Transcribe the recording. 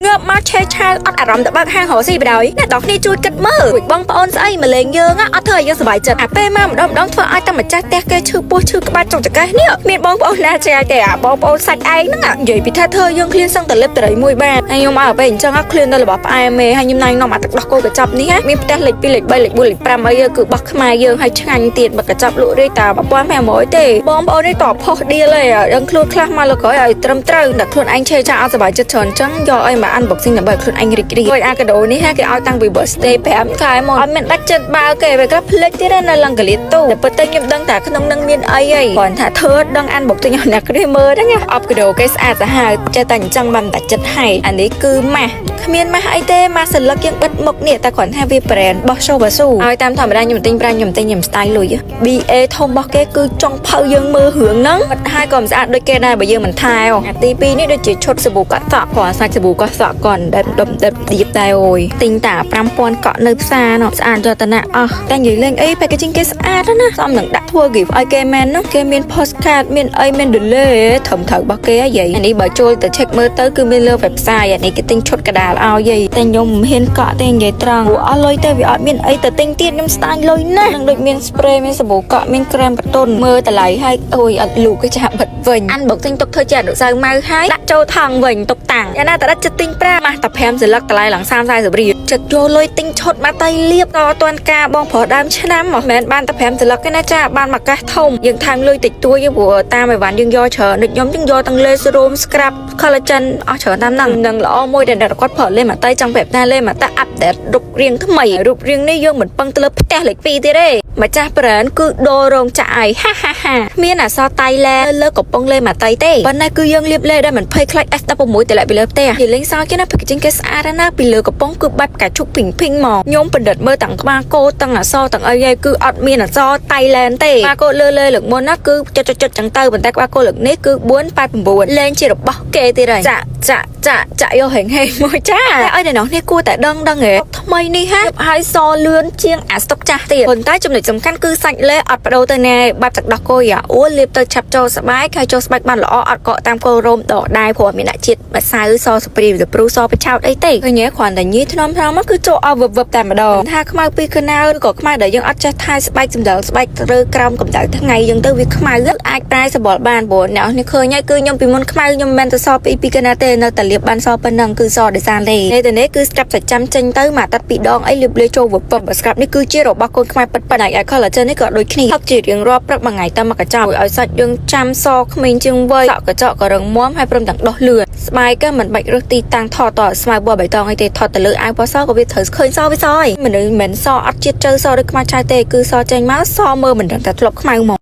ងើបមកឆេឆាវអត់អារម្មណ៍ទៅបើកហាងរកស៊ីបដ ாய் អ្នកនរគ្នាជួយគិតមើលរួចបងប្អូនស្អីមកលេងយើងអត់ធ្វើឲ្យយើងសប្បាយចិត្តអាពេលមកម្ដងម្ដងធ្វើឲ្យតែម្ចាស់ផ្ទះគេឈឺពោះឈឺក្បាលចុកចង្កេះនេះមានបងប្អូនណាចេះទេអាបងប្អូនសាច់ឯងហ្នឹងនិយាយពីថាធ្វើយើងឃ្លានសឹងតលិបតរីមួយបានហើយខ្ញុំឲ្យពេលអញ្ចឹងឃ្លាននៅរបស់ផ្អែមឯងហើយខ្ញុំណៃនាំអាទឹកដោះគោកញ្ចប់នេះមានផ្ទះលេខ2លេខ3លេខ4លេខ5អីគឺបោះខ្មែរយើងហើយឆ្ងាញ់ទៀតមកកញ្ចប់លក់រាយតា1500ទេបងប្អូននេះតផុសឌៀលឯងដឹងខ្លួនខ្លះមកលើក្រោយឲ្យត្រឹមត្រូវតែខ្លួនឯងឆេចាអត់សប្បាយចិត្តច្រើនអញ្ចឹងយកឲ្យមក unboxing ដើម្បីខ្លួនឯងរីករាយហើយអាកាដូនេះហាគេឲ្យតាំងពី birthday 5ខែមកអត់មានដាច់ចិត្តបើគេពេលខ្លះភ្លេចទៀតនៅឡើងកលៀតទូតែពិតទៅខ្ញុំដឹងតែក្នុងនឹងមានអីហីគ្រាន់ថាធ្វើដឹង unboxing ឲ្យអ្នកគ្នាមើលហ្នឹងអបកាដូគេស្អាតសាហាវចេះតែអញ្ចឹងបានតែចិត្តហើយអានេះគឺម៉ាស់គ្មានម៉ាស់អីទេម៉ាស់សន្លឹកយើងបិទមុខនេះតែគ្រាន់ថាវា brand របស់ Sulwhasoo ហើយតាមធម្មតាខ្ញុំទិញប្រាខ្ញុំទិញខ្ញុំ style លុយ BA ធំរបស់គេគឺចង់ផៅយើងមើលរឿងហ្នឹងបិទហើយក៏មិនស្អាតដូចគេដែរបើយើងមិនថែអាទី2នេះដូចជាឈុតសាប៊ូកក់សក់គ្រាន់សាច់សាប៊ូកក់សក់គាត់ដេបដុំដេបឌៀបដែរអូយទិញតា5000កក់នៅផ្សារនោះស្អាតយកតាណាអស់តែនិយាយលេងអី packaging គេស្អាតណាស់សមនឹងដាក់ធ្វើ gift ឲ្យគេមែននោះគេមាន postcard មានអីមាន delay ត្រឹមត្រូវរបស់គេហីយាយអានេះបើចូលទៅ check មើលទៅគឺមានលើ website អានេះគេទិញឈុតកដាលឲ្យយាយតែខ្ញុំមិនហ៊ានកក់ទេនិយាយត្រង់ព្រោះអស់លុយទៅវាអត់មានអីទៅទិញទៀតខ្ញុំស្ដាយលុយណាស់នឹងដូចមាន spray មានសាប៊ូកក់មានក្រែមកតុនមើលតម្លៃហើយអូយអត់លូគេចាក់បិទវិញអានបុកទិញទុកធ្វើជាអនុស្សាវម៉ៅហើយដាក់ចូលថង់វិញទុកតាំងយ៉ាងណាតដាច់ចិត្តទិញប្រាម៉ាស់តែ5សន្លឹកតម្លៃឡើង30 40រៀលចិត្តយកលុយទិញឈុតមកតៃលៀបតតាន់ការបងប្រុសដើមឆ្នាំមកមិនមែនបានតែ5សន្លឹកទេណាចាបានមកកេះធំយើងថែមលុយតិចតួចទេព្រោះតាមអីវ៉ាន់យើងយកច្រើនដូចខ្ញុំយើងយកទាំងលេសេរ៉ូម scrub collagen អស់ច្រើនតាមហ្នឹងនឹងល្អមួយដែលគាត់ប្រើលេម៉ាតៃចង់ប្រាប់ថាលេម៉ាតៃ update រូបរាងថ្មីរូបរាងនេះយើងមិនពឹងទៅលើផ្ទះលេខ2ទៀតទេម្ចាស់ brand គឺដូររោងចក្រឯហាហាហាគ្មានអក្សរតៃឡែលើកំប៉ុងលេម៉ាតៃទេប៉ុន្តែគឺយើងលាបលេដែលមិនភ័យខ្លាច F16 តម្លាក់ពីលើផ្ទះនិយាយលេងសើចណា packaging គេស្អាតណាស់ពីលើកំប៉ុងគឺបែបផ្កាឈូកភីងភីងមកខ្ញុំពិនិត្យមើលទាំងក្បាលកោទាំងអក្សរទាំងអីហើយគឺអត់មានអក្សរតៃឡែនទេក្បាលកោលើលើលើកមុនណាគឺចុចចុចចុចចឹងទៅប៉ុន្តែក្បាលកោលើកនេះគឺ489លែងជារបស់គេទៀតហើយចាក់ចាក់ចាក់ចាក់យកហេងហេងមួយចាតែឲ្យតែអ្នកនេះគួរតែដឹងដឹងហ៎ថ្មីនេះហាហើយសលឿនជាងអាស្តុកចាស់ទៀតប៉ុន្តែចំណុចសំខាន់គឺសាច់លេអត់បដូរទៅណាបែបទឹកដោះគោយ៉ាអួលលាបទៅឆាប់ចូលស្បែកហើយចូលស្បែកបានល្អអត់កកតាមកោរោមដកដែរព្រោះមានដាក់ជាតិម្សៅសសព្រីសព្រូសបិឆោតអីទេឃើញទេគ្រាន់តែញីធ្នមធ្នមមកគឺចូលអស់វឹបវឹបតែម្ដងថាខ្មៅពីកណៅឬក៏ខ្មៅដែលយើងអត់ចេះថែស្បែកសម្ដៅស្បែករើក្រោមកម្ដៅថ្ងៃយើងទៅវាខ្មៅអាចប្រែសម្បុរបានព្រោះអ្នកនេះឃើញហើយគឺខ្ញុំពីមុនខ្មៅខ្ញុំមិនមែនទៅសពីពីកណាទេនៅតែលាបបានសប៉ុណ្ណឹងគឺសដោយសារលេនេះទៅនេះគឺស្កាប់សាច់ចាំចេញទៅមួយអាទិត្យពីរដងអីលាបលាចូលវឹបវឹបបើស្កាប់នេះគឺជារបស់កូនខ្មែរពិតពិតហើយ collagen នេះក៏ដូចគ្នាហឹកជារៀងរាល់ព្រឹកមួយថ្ងៃតែមកកញ្ចប់ឲ្យសាច់យើងចាំសក្មេងជាងវ័យសក់កញ្ចក់ក៏រឹងមាំហើយព្រមទាំងដុះលឿនស្បែកក៏មិនបាច់រើសទីតាំងថតតស្មៅពណ៌បៃតងអីទេថតទៅលើអាវពណ៌សក៏វាត្រូវឃើញសវាសហើយមនុស្សមិនមែនសអត់ជាតិជើសដូចខ្មៅឆៅទេគឺសចេញមកសមើលមិនដឹងតែធ្លាប់ខ្មៅមក។